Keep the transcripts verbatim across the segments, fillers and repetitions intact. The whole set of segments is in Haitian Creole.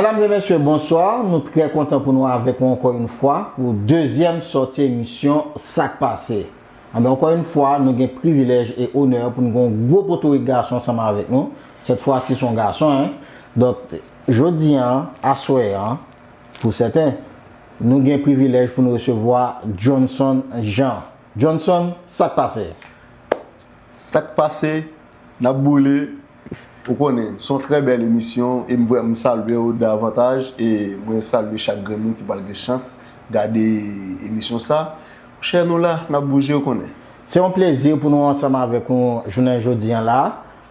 Medam e mesye, bonswa. Nou trè kontan pou nou avèk ou ankò yon fwa pou dezyèm sòti emisyon Sa k Pase. Anben, ankò yon fwa, nou gen privilèj e onè pou nou gen yon gwo potorik gason ansanm avèk nou. Sèt fwa si se yon gason, en. Donk, jodi a, aswè a, pou sèten, nou gen privilèj pou nou resevwa Johnson Jean. Johnson, sa k pase? Sa k pase? N ap boule. Ou konnen, se yon trè bèl emisyon e m vrè m salye w davantaj e mwen salye chak grenn moun ki pral gen chans gade emisyon sa. Monchè, nou la, n ap bouje, ou konnen. Se yon plezi pou nou ansanm avèk ou jounen jodi a la.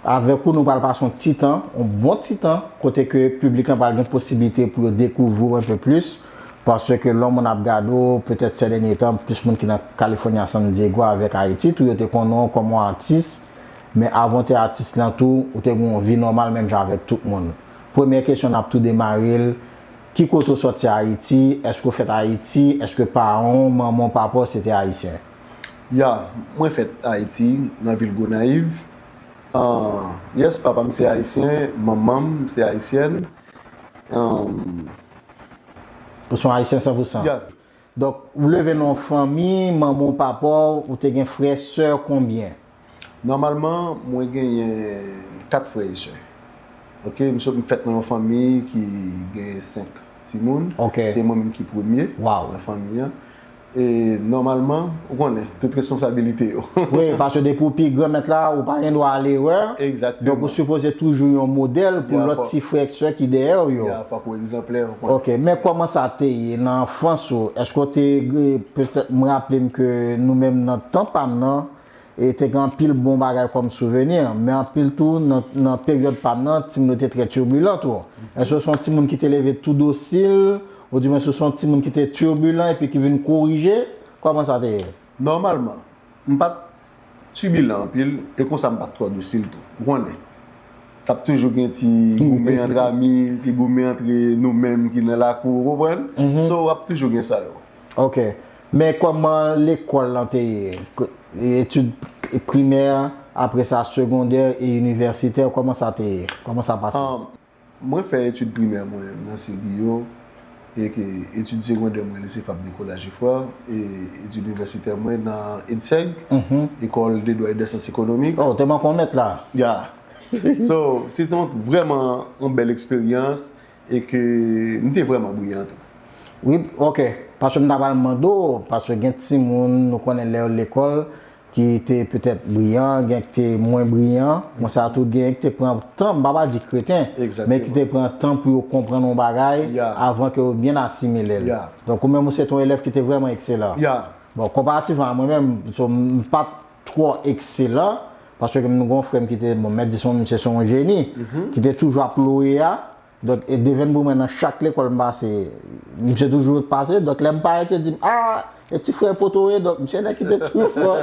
Avèk ou, nou pral pase yon ti tan, yon bon ti tan, kote ke piblik lan pral gen posiblite pou yo dekouvri w enpe plis. Paske lè yon moun ap gade w, petèt sè dènye tan, plis moun ki nan California, San Diego avèk Ayiti, tou yo te konnen w kòm yon atis. Men avan w te atis lan tou, ou te gen yon vi nòmal menm jan avèk tout moun. Premyè kesyon n ap tou demare l, ki kote w sòti Ayiti? Èske w fèt Ayiti? Èske paran w, manman w, papa w se te Ayisyen? Ya, mwen fèt Ayiti, nan vil Gonayiv. Ah, yes, papa m se Ayisyen, manman m se Ayisyèn. Um, Ou se yon Ayisyen san pou san? Ya. Donk, ou leve nan yon fanmi, manman w, papa w, ou te gen frè, sè, konbyen? Nòmalman, mwen genyen kat frè e sè. Ok, m sot m fèt nan yon fanmi ki gen senk timoun. Ok. Se mwen menm ki premye nan fanmi an. E nòmalman, ou konnen, tout responsabilite yo. Wi, paske depi w pi gran mèt la, ou pa gen dwa al erè. Egzakteman. Donk, ou sipoze toujou yon modèl pou lòt ti frè ek sè ki dèyè w yo. Ya, fòk ou egzanplè, ou konnen. Ok, men kòman sa te ye nan anfans ou? Èske w te, petèt, m raple m ke nou menm nan tan pa m nan, e te gen anpil bon bagay kòm souveni, men anpil tou nan, nan peryòd pa m nan, timoun yo te trè tibilan tou. Èske w se yon timoun ki te leve tou dosil, oudimwen èske w se yon timoun ki te tibilan epi ki vin korije? Kòman sa te ye? Nòmalman, m pa t tibilan anpil, e konsa m pa t twò dosil tou. Ou konnen, t ap toujou gen ti goumen antre ami, ti goumen antre nou menm ki nan lakou, ou konprann? So, w ap toujou gen sa yo. Ok. Men kòman lekòl lan te ye? Etid primè, apre sa segondè e inivèsitè, kòman sa te ye? Kòman sa pase? Mwen fè etid primè mwen nan Segiyo, e ke etid segondè mwen lise Fab Nicolas Geffrard, e etid inivèsitè mwen nan EDSEG, École des droits et des sciences économiques. Oh, te manke yon mèt la. Ya. So, se te vrèman yon bèl eksperyans. E ke m te vrèman briyan tou. Wi, ok. Paske m ta pral mande w, paske gen timoun, nou konnen lè yo lekòl, ki te petèt briyan, gen ki te mwen briyan, konsa tou gen ki te pran tan, m pa pral di kreten, men ki te pran tan pou yo konprann yon bagay avan ke yo byen asimile l. Donk ou menm ou se te yon elèv ki te vrèman ekselan. Bon, konparativman a mwen menm, so, m pa t twò ekselan, paske m gen yon frè m ki te, bon, mèt di se yon, misye se yon jeni, ki te toujou ap loye a, Donk, e devèn pou mwen nan chak lekòl m pase, misye toujou pase. Donk, lè m parèt, yo di m, ah, e ti frè poto ye, donk, misye nèg ki te toujou fò.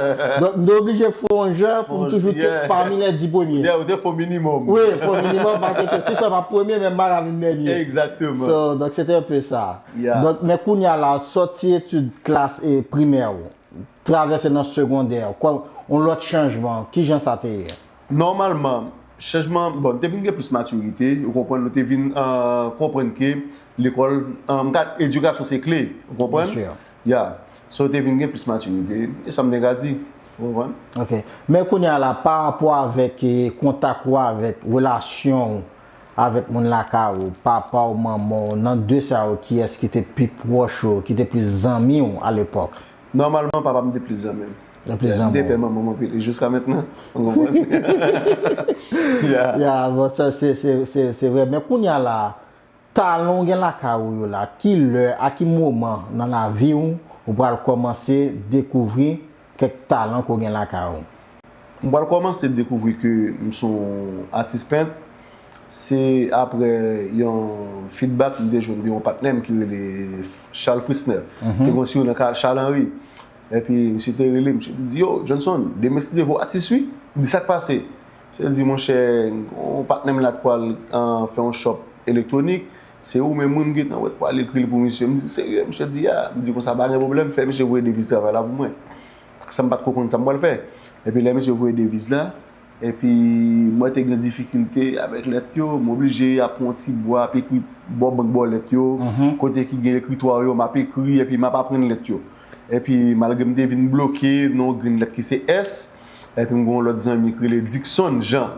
Donk, m te oblije fè yon jan pou m toujou te pami lè di premye. Ou te fè yon minimòm. Wi, fè yon minimòm, paske si frè m ap premye, men m pa ka vin dènye. Egzakteman. So, donk, se te enpe sa. Donk, men kounye a la, sòti etid klas e primè ou, travèse nan segondè, kwa, yon lòt chanjman, kijan sa te ye? Nòmalman, chanjman, bon, nou te vin gen plis matirite, ou konprann, nou te vin konprann ke lekòl, edikasyon se kle, ou konprann? Ya. So, te vin gen plis matirite, e sa m te ka di, ou konprann? Ok. Men kounye a la, pa rapò avèk kontak ou avèk, relasyon ou avèk moun lakay ou, papa w, manman w, nan de sa yo, kiyès ki te pi pwòch ou, ki te plis zanmi w alepòk? Nòmalman, papa m te plis zanmi m. Li plis zanmi w. M te pè manman m anpil. E jiska mentnan, ou konprann? Ya. Ya, bon, sa se, se, se, se vrè. Men kounye a la, talan w gen lakay ou yo la, ki lè, a ki moman nan lavi w, ou pral kòmanse dekouvri kèk talan ke w gen lakay ou? M pral kòmanse dekouvri ke m se yon atis pent, se aprè yon feedback m te jwenn de yon patnè m ki rele Charles Frisner. Te gen yon siro nan Charles Henry. Epi misye te rele m, misye te di, yo, Johnson, demen si Dye vle w atis wi. M di, sa k pase? Misye di, monchè, yon patnè m la t pral fè yon shop elektwonik, se ou menm wi m gentan wè t pral ekri l pou misye. M di, serye? Misye di, ya. M di konsa, pa gen pwoblèm, fè misye voye deviz travay la pou mwen. San m pa t ko konn sa m pral fè. Epi lè misye voye deviz la, Epi mwen te gen difikilte avèk lèt yo, m oblije ap pran yon ti bwa, ap ekri bò bank bò lèt yo, kote ki gen ekritwa yo, m ap ekri, epi m ap aprann lèt yo. Epi malgre m te vin bloke nan yon grenn lèt ki se S, epi m gen yon lòt zanmi ki rele Dickson Jean.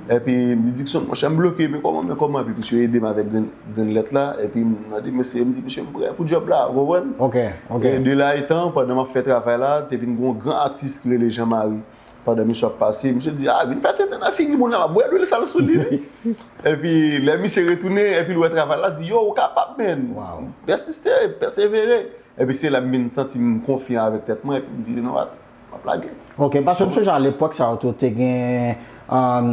Epi m di, Dickson, monchè, m bloke, men kòman, men kòman? Epi misye ede m avèk grenn, grenn lèt la, epi m mande mesye, m di, mesye, m prè pou djòb la, ou konprann? Ok, ok. E de la etan, pandan m ap fè travay la, te vin gen yon gran atis ki rele Jean Marie. Pandan misye ap pase, misye di, ah, vin fè tenten nan figi moun nan, m ap voye lwil sal sou li, wi. Epi lè misye retounen, epi l wè travay la, di, yo, ou kapab, menn. Wow. Pèsiste, pèsevere. Epi se la m vin santi m konfyan avèk tèt mwen, epi m di, you know what, m ap lage. Ok, paske m sonje alepòk sa yo tou te gen um,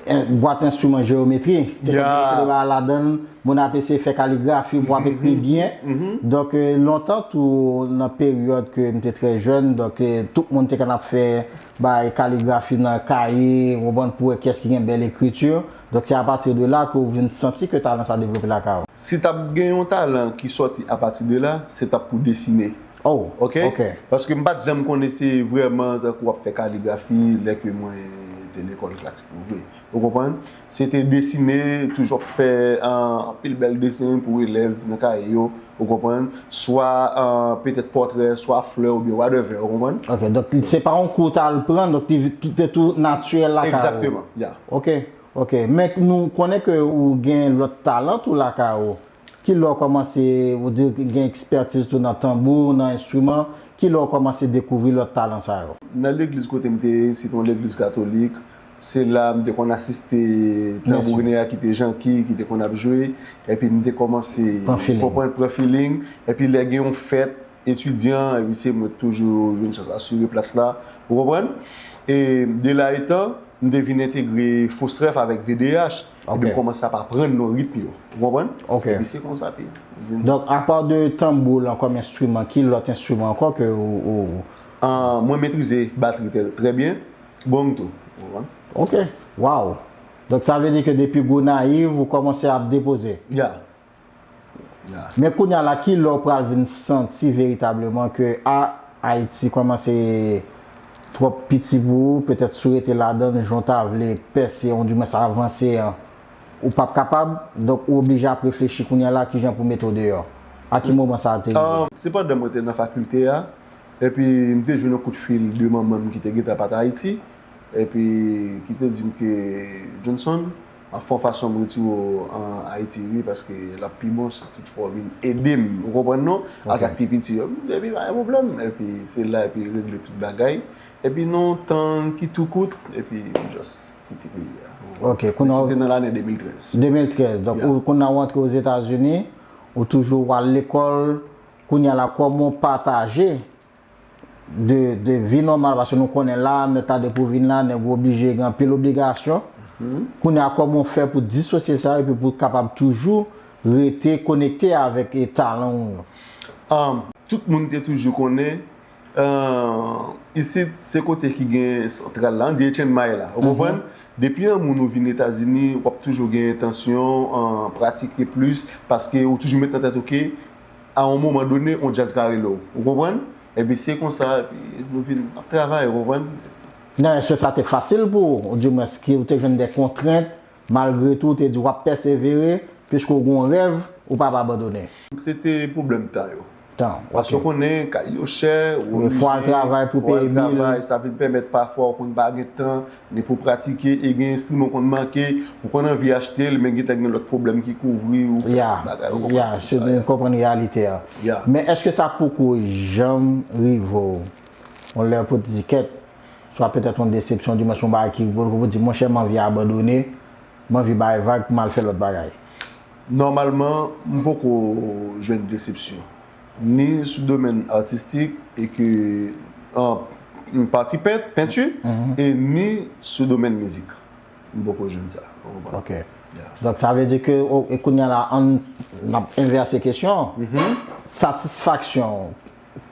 en- bwat enstriman jeyometri. Te konn Ya. mete bagay ladan l, moun ap eseye fè kaligrafi pou ap ekri byen. Donk, eh, lontan tou, nan peryòd ke m te trè jèn, donk, eh, tout moun te konn ap fè bay kaligrafi nan kaye, ou konprann, pou wè kiyès ki gen bèl ekriti. Donk, se apati de la ke w vin santi ke talan sa devlope lakay ou. Si t ap gen yon talan ki sòti apati de la, se t ap pou desine. Oh, Ok? ok. Paske m pa t janm konnen se vrèman tankou w ap fè kaligrafi lè ke mwen te lekòl klasik pou vre. Ou konprann? Se te desine, toujou ap fè an- anpil bèl desen pou elèv nan kaye yo. Ou konprann? Swa an, petèt pòtrè, swa flè oubyen whatever. Ou konprann? Ok, donk se pa yon kou w t al pran, donk li te tou natirèl lakay ou. Egzakteman, ya. Ok, ok. Men nou konnen ke ou gen lòt talan tou lakay ou. Ki lè w kòmanse, ou di gen ekspètiz tou nan tanbou, nan enstriman, ki lè w kòmanse dekouvri lòt talan sa yo? Nan legliz kote m te ye, se te yon legliz katolik, se la m te konn asiste tanbourinè a ki te Janki, ki te konn ap jwe, epi m te kòmanse Pran feeling. Konprann, pran feeling, epi lè gen yon fèt, etidyan, epi se mwen ki toujou jwenn chans asire plas la, ou konprann? E de la etan, m te vin entegre Fosref avèk V D H, epi Ok. m kòmanse ap aprann nan ritm yo, ou konprann? Ok. Epi se konsa, epi m vin Donk, apa de tanbou lan kòm enstriman, ki lòt enstriman ankò ke ou, ou... Ah, mwen metrize batri trè, trè byen, gong tou, ou konprann? Ok, wow. Donk, sa vle di ke depi Gonayiv, ou kòmanse ap depoze. Ya. Ya. Men kounye a la, ki lè w pral vin santi veritableman ke, a, Ayiti kòmanse twòp piti pou ou, petèt si w rete ladan l, jan w ta vle pèse, ou dimwens avanse an, ou p ap kapab, donk ou oblije ap reflechi kounye a la kijan pou mete w deyò. A ki moman sa a te rive? Ah, se pandan mwen te nan fakilte a, epi m te jwenn yon kout fil de manman m ki te gentan pa t Ayiti, epi ki te di m ke, Johnson, m ap fè yon fason m retire w an Ayiti, wi, paske l ap pi bon si toutfwa w vin ede m, ou konprann non? A Ok. Sa k pi piti yo. M di, epi pa gen pwoblèm, epi se la, epi regle tout bagay, epi nan yon tan ki tou kout, epi m just kite peyi a. Ok, kounye a Se te nan lane de mil trèz. De mil trèz. Donk, Ya. ou, kounye a w antre Ozetazini, ou toujou w al lekòl, kounye a la, kòman w pataje de, de vi nòmal, paske nou konnen la, mèt la depi w vin la, nèg ou oblije gen anpil obligasyon. Kounye a, kòman w fè pou disosye sa yo, epi pou w kapab toujou rete konekte avèk, e, talan w yo? Um, tout moun te toujou konnen, uh, isit se kote ki gen santral la, ann di Chiang Mai la, ou konprann? Depi yon moun ou vin Etazini, w ap toujou gen entansyon, uh, pratike plis, paske ou toujou met nan tèt ou ke, a yon moman done, yon djaz ka rele w, ou konprann? Epi se konsa, epi nou vin ap travay, ou konprann? Non, èske sa te fasil pou ou? Ou dimwens ki ou te jwenn de kontrent, malgre tou, ou te di w ap pèsevere, piske w gen yon rèv, ou p ap abandone? Se te pwoblèm tan yo. Tan, Paske ok. Ou konnen, kay yo chè, ou Wi, fò al oblije, travay pou fò al peye bil. Travay, sa vin pèmèt pafwa ou konn pa gen tan, ni pou pratike, e gen enstriman ou konn manke, ou konn anvi achte l, men gentan gen lòt pwoblèm ki kouvri, ou fè Ya, bagay, ou konprann ya, tout se sa, m ya. Konprann reyalite a. Ya. Men èske sa poko janm rive w? Yon lè pou di kèt, swa petèt yon desepsyon, di mwen se yon bagay ki rive w, pou di, monchè, m anvi abandone, m anvi bay vag, m al fè lòt bagay. Nòmalman, m poko jwenn desepsyon. Ni sou domèn atistik, e ke, an, pati pent, penti, e ni sou domèn mizik. M poko jwenn sa. Ou konprann? Ok. Ya. Donk, sa vle di ke, o, e kounye a la, ann, n ap envèse kesyon an. Satisfaksyon,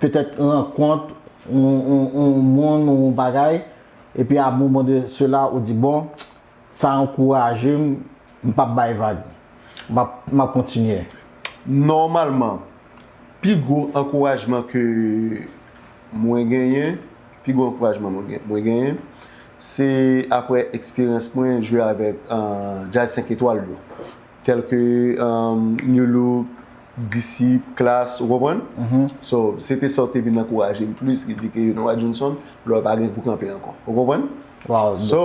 petèt rankont, yon, yon, yon moun, yon bagay, epi a moman de sela, ou di, bon, sa ankouraje m, m p ap bay vag. M ap, m ap kontinye. Nòmalman, pi gwo ankourajman ke mwen genyen, pi gwo ankourajman mwen gen- mwen genyen, Se aprè eksperyans mwen jwe avèk uh, djaz senk etwal yo, tèlke um, New Look, Disip, Klass, ou konprann? So, se te sa w te vin ankouraje m plis, ki di ke, you know what, Johnson, lè w pa gen pou kanpe ankò. Ou konprann? Wow. So,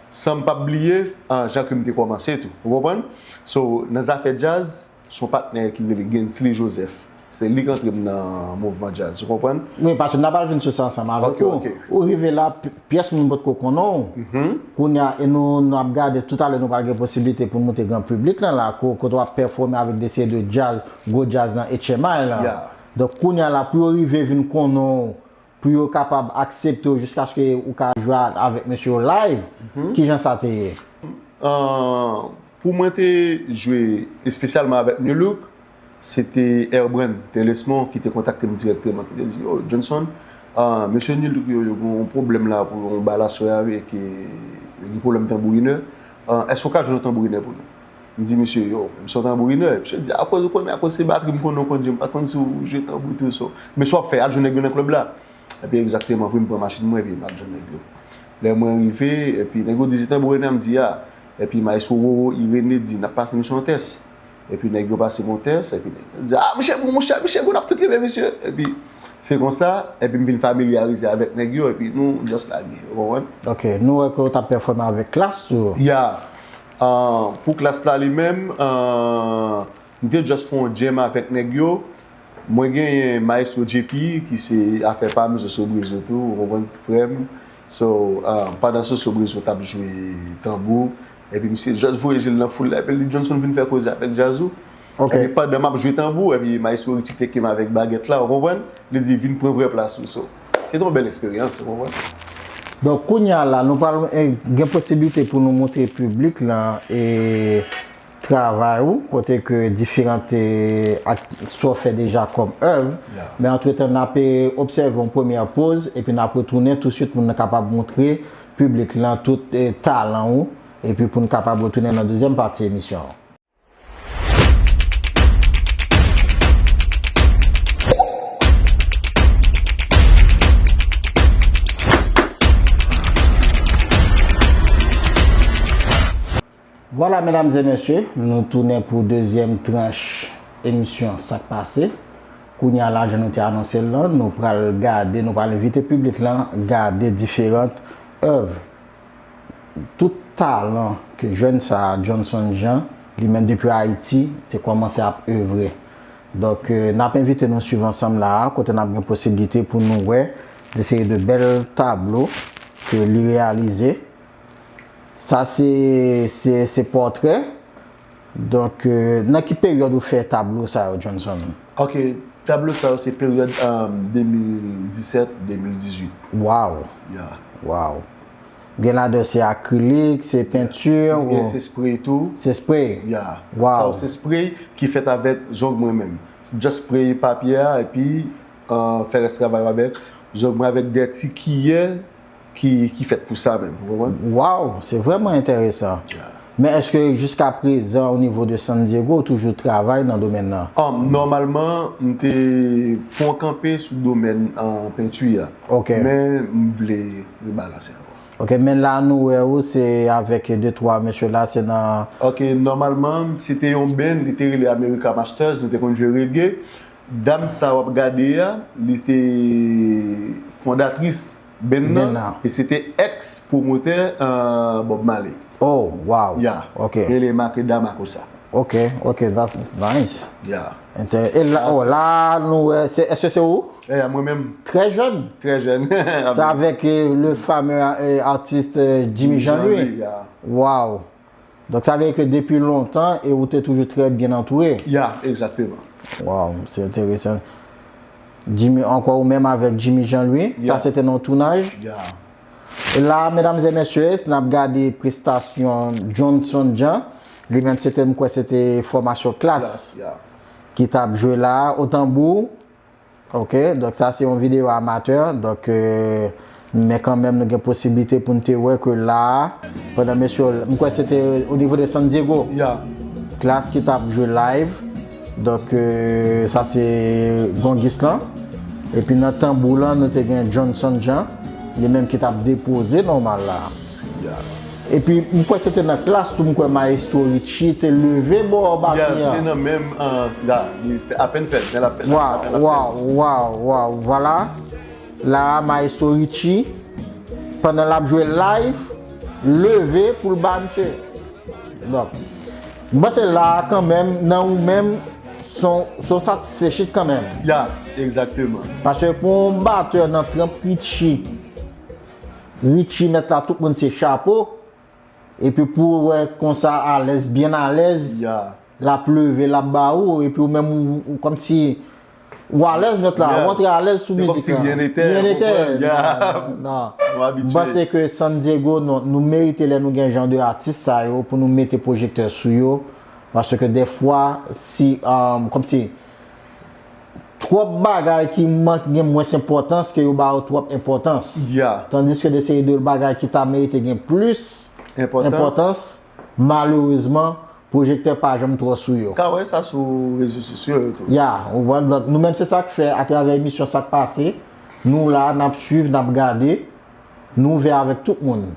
san m p ap bliye uh, jan ke m te kòmanse tou. Ou konprann? So, nan zafè djaz, se yon patnè ki rele Gensley Joseph. Se li k antre m nan mouvman djaz, ou konprann? Wi, paske n ap al vin sou sa ansanm avèk Ok, ou. Ok. Ou rive la, pyès moun potko konnen w. Kounye a, e nou, nou ap gade, toutalè nou pral gen posiblite pou n montre gran piblik lan la, kote w ap pèfòme avèk de seri de djaz, gwo djaz nan H M I lan. Yeah. Donk, kounye a la, pou yo rive vin konnen w, pou yo kapab aksepte w jiskaske ou ka jwe avèk mesye yo live, kijan sa te ye? Uh, pou mwen te jwe espesyalman avèk New Look, se te Erbrand Telesmond ki te kontakte m dirèkteman, ki te di, yo, Johnson, uh, mesye New Look yo, yo gen yon pwoblèm la pou yon bal aswè a, e ke yo gen pwoblèm tanbourinè. Uh, èske w ka jwe yon tanbourinè pou nou? M di misye, yo, men m se yon tanbourinè. Misye di, akoz ou konnen, akoz se batri m konnen w konn jwe, m pa t konn si w jwe tanbou tou, so. Men sa w ap fè, al jwenn nèg yo nan klèb la. Epi egzakteman vre, m pran machin mwen epi m al jwenn nèg yo. Lè mwen rive, epi nèg yo di se tanbourinè, m di ya. Epi maestro Roro Irené di n ap pase misye yon tès. Epi nèg yo pase m yon tès, epi nèg yo di, ah, misye gou, monchè, misye gou, n ap tout kenbe misye. Epi se konsa, epi m vin familyarize avèk nèg yo, epi nou just lage, ou konprann? Ok, nou wè ke w t ap pèfòme avèk Klass tou. Ya, uh, pou Klass la li menm, uh, m te just fè yon jam avèk nèg yo. Mwen genyen maestro J P ki se afè pa m, Soso Brezo tou, ou konprann, frè m. So, uh, pandan Soso Brezo t ap jwe tanbou, epi misye just voye je l nan foul la, epi l di, Johnson, vin fè koze avèk djaz ou. Ok. Epi pandan m ap jwe tanbou, epi maestro Richie teke m avèk bagèt la, ou konprann? Li di, vin pran vrè plas ou, so. Se te yon bèl eksperyans, ou konprann? Donk, kounye a la, nou pral eh, gen posiblite pou nou montre piblik lan e travay ou, kote ke diferan eh, ak sa w fè deja kòm èv. Ya. Men antretan, n ap eh, obsève yon premyè poz, epi n ap retounen touswit pou n kapab montre piblik lan tout eh, talan ou, epi pou n kapab retounen nan dezyèm pati emisyon an. Vwala, medam e mesye, nou tounen pou dezyèm tranch emisyon Sa k Pase. Kounye a la, jan nou te anonse l lan, nou pral gade, nou pral envite piblik lan gade diferan èv, tout talan ke jèn sa a, Johnson Jean, li menm depi Ayiti, te kòmanse ap evre. Donk, eh, n ap envite nou swiv ansanm la a, kote n ap gen posiblite pou nou wè de seri de bèl tablo ke li reyalize. Sa se, se, se pòtrè. Donk, eh, nan ki peryòd ou fè tablo sa yo, Johnson? Ok, tablo sa yo se peryòd um, de mil disèt, de mil dizuit. Waw, Ya. Waw. Gen ladan se akrilik, se penti, Gen ou se spray tou. Se spray? Ya. Wow. Sa yo se spray ki fèt avèk zong mwen menm. Just spray papye a epi uh, fè rès travay avèk zong mwen avèk de ti kiyè ki, ki fèt pou sa menm. Ou konprann? Waw, se vrèman enteresan. Ya. Men èske jiska prezan o nivo de San Diego ou toujou travay nan domèn nan? Um, nòmalman, m te fè yon kanpe sou domèn an penti a. Ok. Men m vle rebalanse ankò. Ok, men la nou wè ou se avèk de twa mesye la, se nan Ok, nòmalman, se te yon band, li te rele America Masters, nou te konn jwe reggae. Dam sa w ap gade a, li te fondatris band Band nan, nan. E se te ex pwomotè uh, Bob Marley. Oh, wow. Ya. Ok. Rele Makeda Makossa. Ok, ok, that's nice. Ya. Ente- E la, oh, la nou wè, se, èske se ou? E a mwen menm, Trè jèn. Trè jèn. Se avèk eh, le fameux eh, artist eh, Jimmy Jean-Louis. Ya. Wow. Donk sa vle di ke depi lontan e ou te toujou trè byen antoure. Ya, egzakteman. Wow, se enteresan. Jimmy, ankò ou menm avèk Jimmy Jean-Louis, Ya. Sa se te nan tounaj. Ya. E la, medam e mesye, n ap gade prestasyon Johnson Jean. Li menm se te, m kwè se te fòmasyon Klass Ya. ki t ap jwe la, o tanbou. Ok, donk sa se yon videyo amatè. Donk, eh, men kanmenm nou gen posiblite pou n te wè ke la, pandan mesye, m kwè se te o nivo de San Diego. Ya. Klass ki t ap jwe live. Donk, eh, sa se gongis lan. Epi nan tanbou lan, nou te gen Johnson Jean. li menm ki t ap depoze nòmal la. Ya. Epi, m kwè se te nan klas tou, m kwè Maestro Richie te leve bò Ya, batri se an. Nan menm, ah, ya, li fè, apèn fèt, men l ap fèt. Waw, waw, waw, waw, vwala. La, Maestro Richie, pandan l ap jwe live, leve pou l ba misye. Donk, m panse la a kanmenm, nan ou menm, son, son satisfechit kanmenm. Ya, egzakteman. Paske pou yon batè nan tranp Richie, Richie mèt la tout moun se chapo, epi pou w wè konsa alèz, byen alèz, Ya. l ap leve, l ap ba ou, epi ou menm ou, ou kòmsi ou alèz mèt la, Ya. ou antre alèz sou Se mizik kòmsi la. rien n'était, Rien ou n'était. konprann? Ya. Non, non. Nou abitye. M panse ke San Diego, nou, nou merite lè nou gen jan de atis sa yo pou nou mete pwojektè sou yo. Paske dèfwa, si, um, kòmsi, twòp bagay ki mank gen mwens enpòtans ke yo ba yo twòp enpòtans. Ya. Tandiske de seri de bagay ki ta merite gen plis Enpòtans. enpòtans, malerezman, pwojektè pa janm twò sou yo. Ka wè sa sou rezo sosyo yo tou. Ya, ou wè, donk, nou menm se sa k fè, atravè emisyon Sa k Pase, nou la, n ap swiv, n ap gade, nou ouvè avèk tout moun.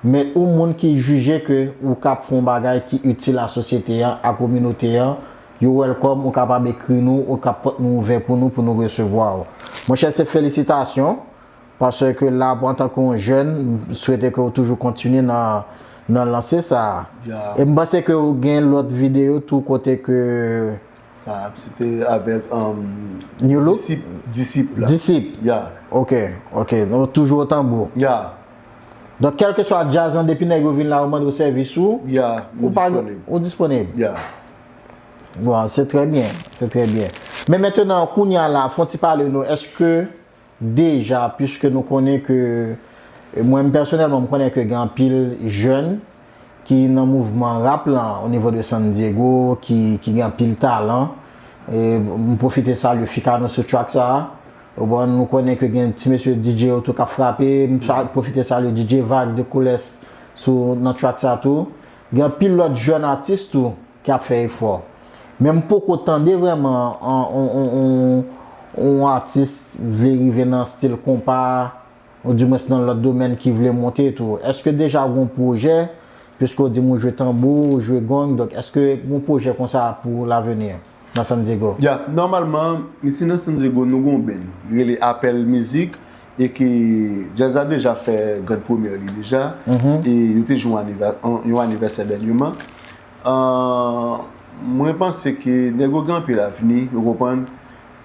Men ou moun ki jije ke ou ka fè yon bagay ki itil a sosyete an, a kominote an, you welcome, ou kapab ekri nou, ou ka pòt nou ouvè pou nou, pou nou resevwa w. Monchè, se felisitasyon, paske la, pou antanke yon jèn, m swete ke ou toujou kontinye nan, nan lanse sa a. Ya. E m panse ke ou gen lòt videyo tou kote ke Sa, se te avèk um, New Look? Disip, Disip la. Disip. Ya. Ok, ok. Nou toujou o tanbou. Ya. Donk, kèlkeswa djaz lan, depi nèg yo vin la, yo mande w sèvis ou, Ya. ou pa, Disponib. ou disponib. Ya. Bon, se trè byen, se trè byen. Men mentenan, kounye a la, fè yon ti pale nou, èske deja, piske nou konnen ke, mwen pèsonèlman, m konnen ke gen anpil jèn ki nan mouvman rap lan, o nivo de San Diego, ki, ki gen anpil talan. E m pwofite salye Fikano sou track sa a. Ou konprann, nou konnen ke gen ti mesye D J yo tou k ap frape. M sa pwofite salye D J Vag de Couleurs sou, nan track sa tou. Gen anpil lòt jèn atis tou ki ap fè efò. Men m poko tande vrèman an, on, on, on, on atis vle rive nan stil konpa, oudimwens nan lòt domèn ki vle monte tou. Èske deja gen yon pwojè, piske w di m ou jwe tanbou, ou jwe gong, donk èske gen yon pwojè konsa pou laveni nan San Diego? Ya, nòmalman, isi nan San Diego, nou gen yon band, rele Apèl Mizik, e ke djaz la deja fè grand première li deja, e yo te jwe yon anivè-, yon anivèsè dènyeman. Ah, mwen panse ke nèg yo gen anpil avni, ou konprann?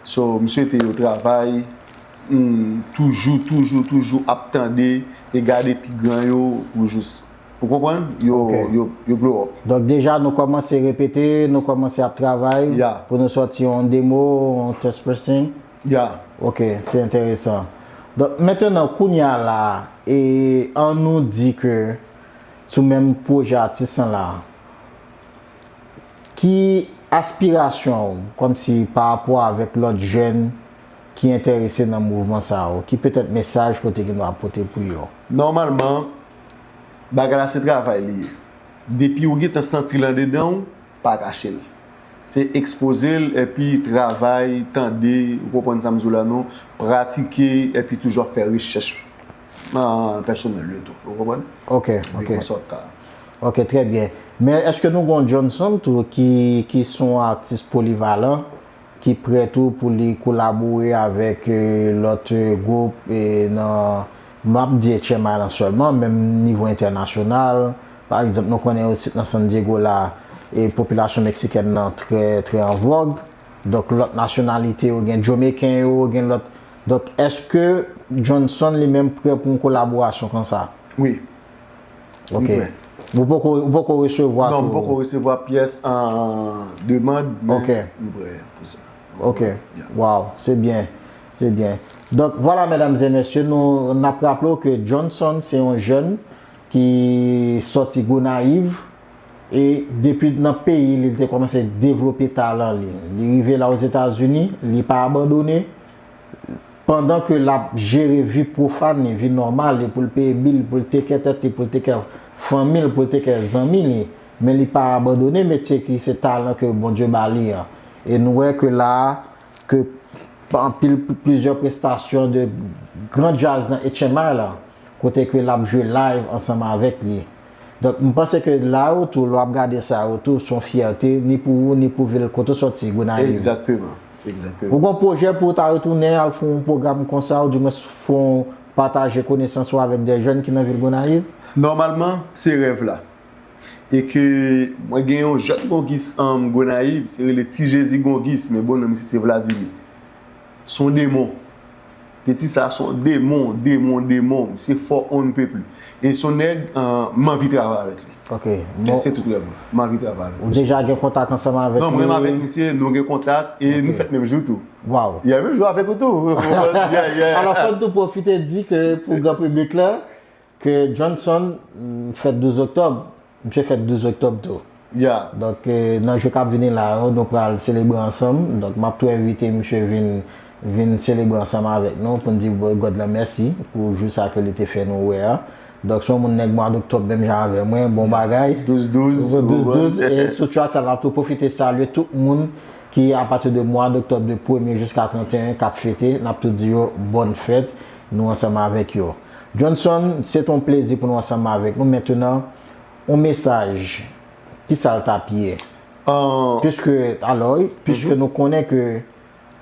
So, m swete yo travay, hmm, toujou, toujou, toujou ap tande e gade pi gran yo pou jis, ou konprann? Yo, Ok. yo, yo glow up. Donk deja nou kòmanse repete, nou kòmanse ap travay Ya. Pou nou sòti yon demo, yon test pressing. Ya. Ok, se enteresan. Donk mentenan, kounye a la, e an nou di ke sou menm pwojè atis lan la, ki aspirasyon w, kòmsi pa rapò avèk lòt jèn ki enterese nan mouvman sa yo, ki petèt mesaj ke w te gen dwa pote pou yo? Nòmalman, bagay la se travay li ye. Depi ou gentan santi l andedan w, pa kache l. Se ekspoze l, epi travay, tande, ou konprann sa m di w la non, pratike, epi toujou ap fè rechèch, ah, pèsonèl yo tou, ou konprann? Ok, Epi ok. Konsa w ap ka. Ok, trè byen. Men èske nou gen yon Johnson tou ki, ki se yon atis polivalan, ki prè tou pou li kolabore avèk, eh, lòt, eh, gwoup, eh, nan, m ap di H M I lan sèlman, menm nivo entènasyonal? Pa egzanp, nou konnen isit nan San Diego la, e popilasyon meksikèn nan trè, trè an vòg. Donk, lòt nasyonalite yo, gen Jamaican yo, gen lòt. Donk, èske Johnson li menm prè pou yon kolaborasyon konsa? Wi. Ok. M prè. Ou poko, ou poko resevwa Non, m tou? poko resevwa pyès an demann, men Ok. m prè pou sa. Ok. Ya. Waw, se byen. Se byen. Donk, vwala, medam e mesye, nou, n ap raple w ke Johnson se yon jèn ki sòti Gonayiv e depi nan peyi li, li te kòmanse devlope talan li. Li rive la Ozetazini, li pa abandone. Pandan ke l ap jere vi pwofàn li, vi nòmal li, pou l peye bil, pou l tekè tèt li, pou l tekè fanmi l, pou l tekè zanmi li, men li pa abandone metye ki se talan ke Bondye ba li an. E nou wè ke la a, ke anpil, plizyè prestasyon de gran djaz nan H M I la, kote ke l ap jwe live ansanm avèk li. Donk, m panse ke la yo tou, lè w ap gade sa yo tou, se yon fyète, ni pou ou, ni pou vil kote w sòti, Gonayiv. Egzakteman, egzakteman. Ou gen pwojè pou w ta retounen al fè yon pwogram konsa, oudimwens fè yon pataje konesans ou avèk de jèn ki nan vil Gonayiv? Nòmalman, se rèv la. E ke mwen gen yon jèn gongis an Gonayiv, se rele Ti Jezi Gongis, men bon non misye se Vladimir. Se yon demon. Peti sa se yon demon, demon, demon. Misye fò on ne peut plus. E se yon nèg, euh, m anvi travay avèk li. Ok. E se tout rèv mwen. M anvi travay avèk misye. Ou deja gen kontak ansanm avèk li? Non, mwen menm avèk misye, nou gen kontak e nou fèt menm jou tou. Waw. Yeah, menm jou avèk ou tou. Yeah, yeah. Alò, fò n tou pwofite di ke pou gran piblik la, ke Johnson, mm, fèt douz oktòb. Misye fèt douz oktòb tou. Yeah. Donk, eh, nan jou k ap vini la yo, nou pral selebre ansanm. Donk, m ap tou envite misye vin, vin selebre ansanm avèk nou pou n di God la mèsi pou jou sa ke li te fè nou wè a. Donk, se yon moun nèg mwa doktòb menm jan avè mwen, bon bagay. Douz douz, douz douz, e sou chat sa, n ap tou pwofite salye tout moun ki, apati de mwa doktòb, de premye jiska trannteyen, k ap fete, n ap tou di yo bòn fèt, nou ansanm avèk yo. Johnson, se t on plezi pou nou ansanm avèk nou. Mentenan, on mesaj, ki sa l t ap ye? Piske, alò, piske nou konnen ke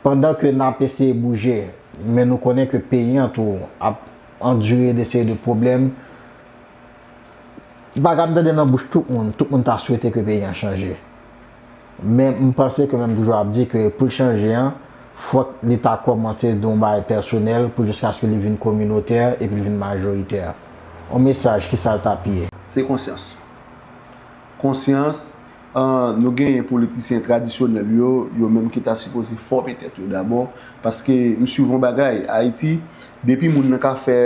pandan ke n ap eseye bouje, men nou konnen ke peyi an tou ap andire de seri de pwoblèm, bagay m tande nan bouch tout moun, tout moun ta swete ke peyi an chanje. Men m panse ke menm toujou ap di ke pou l chanje an, fòk li ta kòmanse de yon bagay pèsonèl pou jiskaske li vin kominotè epi l vin majoritè. On mesaj, ki sa l t ap ye? Se konsyans. Konsyans, ah, nou genyen politisyen tradisyonèl yo, yo menm ki ta sipoze fòme tèt yo dabò, paske m swiv yon bagay, Ayiti, depi moun nan ka fè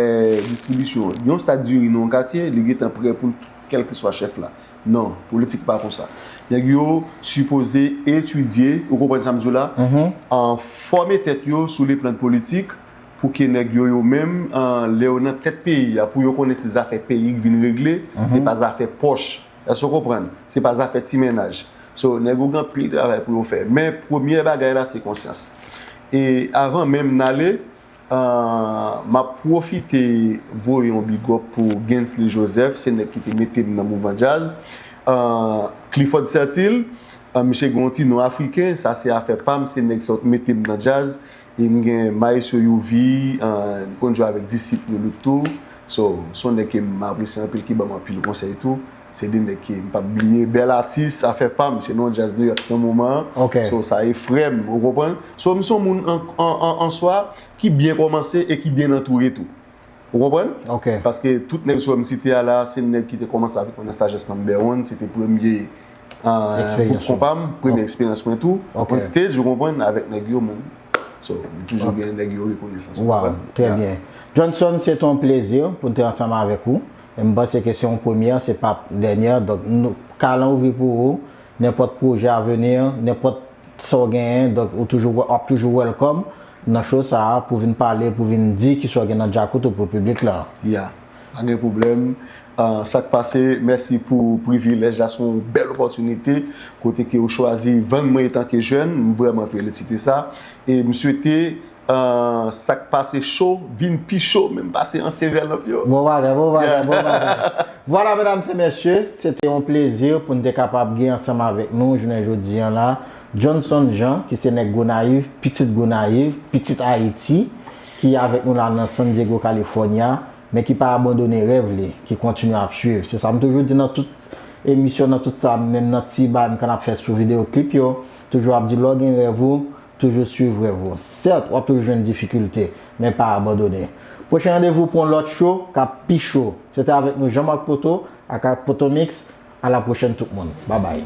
distribisyon yon sak diri nan yon katye, li gentan prè pou l kèlkeswa chèf la. Non, politik pa konsa. Nèg yo sipoze etidye, ou konprann sa m di w la? An fòme tèt yo sou le plan politik, pou ke nèg yo, yo menm, an, lè yo nan tèt peyi a, pou yo konnen se zafè peyi k vin regle, se pa zafè pòch. Èske w konprann? Se pa zafè ti mennaj. So, nèg yo gen anpil travay pou yo fè. Men, premyè bagay la, se konsyans. E avan menm n ale, ah, m ap pwofite voye yon big up pou Gensley Joseph, se nèg ki te mete m nan mouvman djaz. Ah, Clifford Sertil, ah, misye gen yon ti non afriken, sa se afè pa m, se nèg sa yo t mete m nan djaz. E m gen Maestro Youvi, ah, li konn jwe avèk disip nou Luke tou. So, se yon nèg ke m apresye anpil, ki ban m anpil konsèy tou. Se de nèg ke m p ap bliye. Bèl atis, afè pa m, se nan djaz New York nan moman an. Ok. So, sa e frè m, ou konprann? So, m se yon moun an, an, an, an swa ki byen kòmanse e ki byen antoure tou. Ou konprann? Ok. Paske tout nèg sa w wè m site a la, se nèg ki te kòmanse avèk mwen nan Sagesse Number One, se te premye, ah, gwoup konpa m, premye eksperyans mwen tou, on stage, ou konprann, avèk nèg yo, man. So, m toujou gen nèg yo rekonesans. Waw, trè byen. Johnson, se te yon plezi pou n te ansanm avèk ou. E m panse ke se yon premyè, se p ap dènyè. Donk, nou, kal an ouvri pou ou. Nenpòt pwojè a vini, nenpòt sa w genyen, donk, ou toujou, w ap toujou welcome nan show sa a pou vin pale, pou vin di kisa w gen nan djakout ou pou piblik la. Ya, pa gen pwoblèm. Ah, sa k pase, mèsi pou privilèj la, se yon bèl opòtinite, kote ke ou chwazi vann mwen etanke jèn, m vrèman felisite sa, e m swete, ah, sa k pase cho vin pi cho menm pase ansyen vèlòp yo. Bon bagay, bon bagay, bon bagay. Vwala, medam e mesye, se te yon plezi pou n te kapab gen ansanm avèk nou jounen jodi a la, Johnson Jean, ki se nèg Gonayiv, pitit Gonayiv, pitit Ayiti, ki avèk nou la nan San Diego, California, men ki pa abandone rèv li, ki kontinye ap swiv. Se sa m toujou di nan tout emisyon, nan tout sa, menm nan ti bagay m konn ap fè sou videyo klip yo, toujou ap di lè w gen rèv ou, toujou swiv rèv ou. Sèt, w ap toujou jwenn difikilte, men pa abandone. Pwochen randevou pou yon lòt cho k ap pi cho. Se te avèk nou Jean Marc Poto ak, ak Poto Mix. A la pwochèn tout moun. Babay.